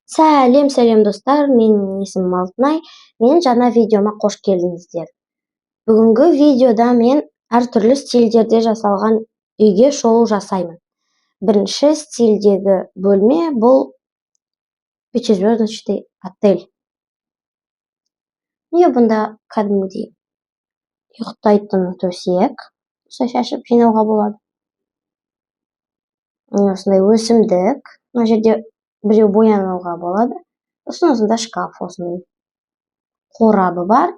Сәлем, сәлем, достар! Менің есімім Алтынай. Менің жаңа видеома қош келдіңіздер. Бүгінгі видеода мен әртүрлі стильдерде жасалған үйге шолу жасаймын. Бірінші стильдегі бөлме — бұл пятизвездочный отель. Міне, бұнда кәдімгідей ұйықтайтын төсек, осылай шашып жинауға болады. Міне, осындай өсімдік, мына жерде біреу боянуға болады. Сосын осында шкаф, осындай қорабы бар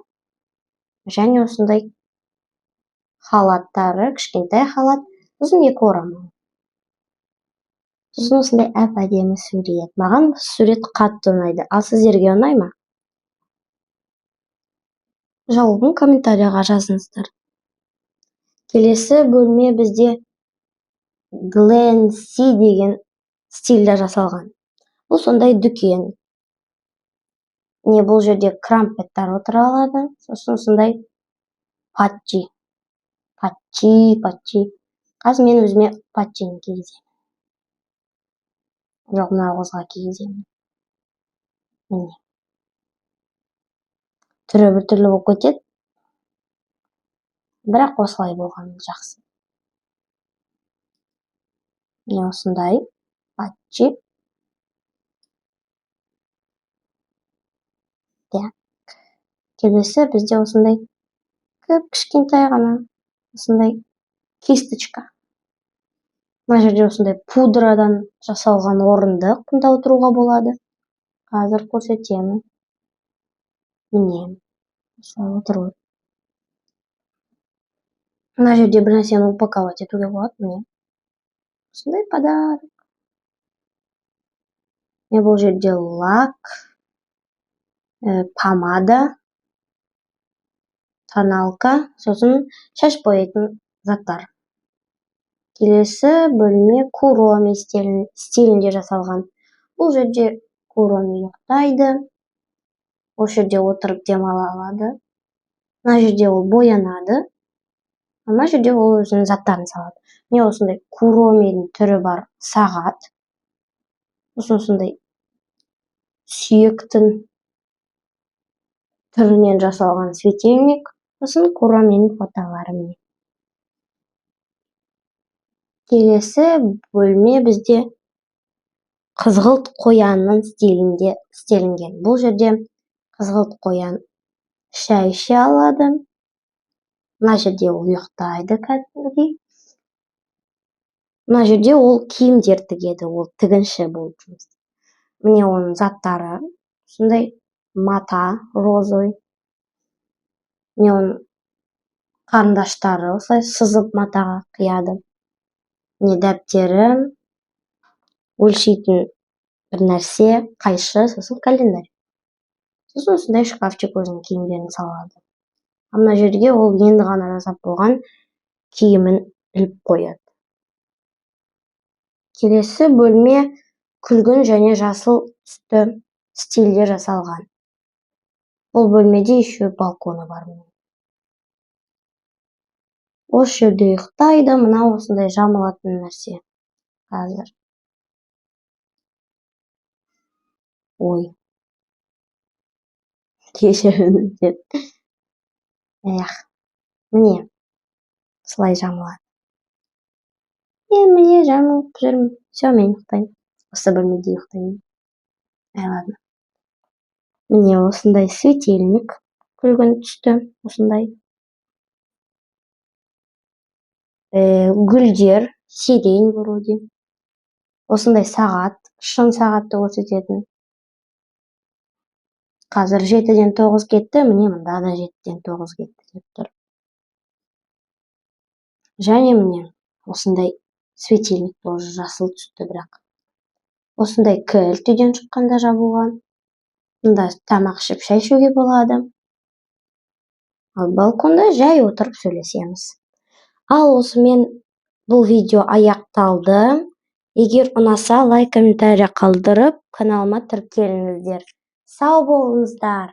және осындай халаттары, кішкентай халат, сосын екі орамал, сосын осындай әп әдемі сурет. Маған сурет қатты ұнайды, ал сіздерге ұнай ма? Жауабын комментарийға жазыңыздар. Келесі бөлме бізде Гленси деген стильде жасалған. Бұл сондай дүкен. Міне, бұл жерде крампеттар отыра алады. Сосын осындай патчи, патчи, патчи. Қазір мен өзіме патчини кигіземін. Жоқ, мына қызға кигіземін. Міне, түрі біртүрлі болып кетеді, бірақ осылай болған жақсы. Міне, осындай патчи. Так, келесі бізде осындай кіп кішкентай ғана осындай кисточка. Мына жерде осындай пудрадан жасалған орындық, бұнда отыруға болады. Қазір көрсетемін. Міне, осылай отыру. Мына жерде бір нәрсені упаковать етуге болады. Міне, осындай подарок. Міне, бұл жерде лак, помада, тоналка, сосын шаш бояйтын заттар. Келесі бөлме Куроми стилінде жасалған. Бұл жерде Куроми ұйықтайды, осы жерде отырып демала алады. Мына жерде ол боянады, мына жерде ол өзінің заттарын салады. Міне, осындай Куромидің түрі бар сағат, сосын осындай сүйектің түрінен жасалған светильник, сосын Куромидің фотолары. Міне, келесі бөлме бізде қызғылт қоянның стилінде істелінген. Бұл жерде қызғылт қоян шай іше алады. Мына жерде ол ұйықтайды кәдімгідей. Мына жерде ол киімдер тігеді, ол тігінші болып жұмыс. Міне, оның заттары, осындай мата розовый. Міне, оның қарындаштары осылай сызып матаға қияды. Міне, дәптері, өлшейтін бір нәрсе, қайшы, сосын календарь, сосын осындай шкафчик, өзінің киімдерін салады. Ал мына жерге ол енді ғана жасап болған киімін іліп қояды. Келесі бөлме күлгін және жасыл түсті стильде жасалған. Бұл бөлмеде еще балконы бар. Осы жерде ұйықтайды. Мынау осындай жамылатын нәрсе. Қазір, ой, кешіріңіздер. Эх, міне, осылай жамылады. Мен, міне, жамылып жүрмін. Все, мен ұйықтаймын, осы бөлмеде ұйықтаймын. Ай, ладно. Міне, осындай светильник күлгін түсті, осындай гүлдер, сирень вроде, осындай сағат, шын сағатты көрсететін. Қазір 8:57 кетті. Міне, мында да 8:57 кетті деп тұр. Және, міне, осындай светильник, тоже жасыл түсті, бірақ осындай кілт үйден шыққанда жабуға. Мында тамақ ішіп, шай ішуге болады, ал балконда жай отырып сөйлесеміз. Ал осымен бұл видео аяқталды. Егер ұнаса, лайк, комментарий қалдырып, каналыма тіркеліңіздер. Сау болыңыздар!